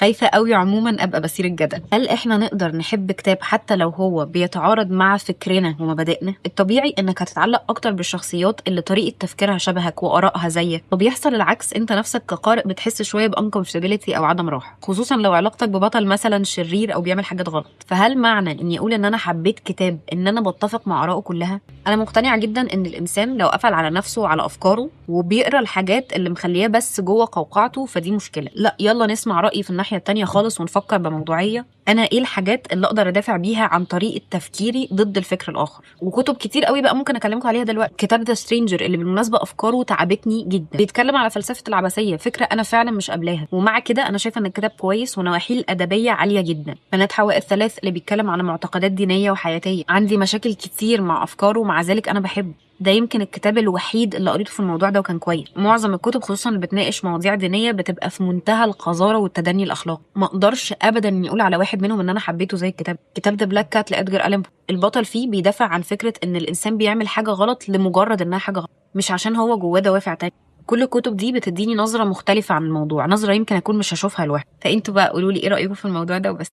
خايفة قوي عموما ابقى بثير الجدل. هل احنا نقدر نحب كتاب حتى لو هو بيتعارض مع فكرنا ومبادئنا؟ الطبيعي انك هتتعلق اكتر بالشخصيات اللي طريقه تفكيرها شبهك وارائها زيك، وبيحصل العكس، انت نفسك كقارئ بتحس شوية ب uncomfortability او عدم راحه، خصوصا لو علاقتك ببطل مثلا شرير او بيعمل حاجات غلط. فهل معنى اني اقول ان انا حبيت كتاب ان انا بتفق مع ارائه كلها؟ انا مقتنعة جدا ان الانسان لو قفل على نفسه وعلى افكاره وبيقرا الحاجات اللي مخلياه بس جوه قوقعته فدي مشكلة. لا، يلا نسمع رايي في الناحية التانية خالص ونفكر بموضوعية. انا ايه الحاجات اللي اقدر ادافع بيها عن طريقه تفكيري ضد الفكر الاخر؟ وكتب كتير قوي بقى ممكن اكلمكم عليها دلوقتي. كتاب The Stranger اللي بالمناسبة افكاره تعبتني جدا، بيتكلم على فلسفة العبثيه، فكرة انا فعلا مش قابلاها، ومع كده انا شايفه ان الكتاب كويس ونواحيه الادبية عالية جدا. بنات حواء الثلاث اللي بيتكلم على معتقدات دينية وحياتيه، عندي مشاكل كتير مع افكاره ومع ذلك انا بحبه. ده يمكن الكتاب الوحيد اللي قريته في الموضوع ده وكان كويس. معظم الكتب خصوصا اللي بتناقش مواضيع دينية بتبقى في منتهى القذاره والتدني الاخلاقي، ما اقدرش ابدا اني اقول على واحد منهم ان انا حبيته زي الكتاب. كتاب The Black Cat لادجار الان، البطل فيه بيدافع عن فكرة ان الانسان بيعمل حاجة غلط لمجرد انها حاجة غلط، مش عشان هو جواه دوافع تانية. كل الكتب دي بتديني نظره مختلفة عن الموضوع، نظره يمكن اكون مش هشوفها لوحدي. فانتوا بقى قولوا لي ايه رايكم في الموضوع ده وبس.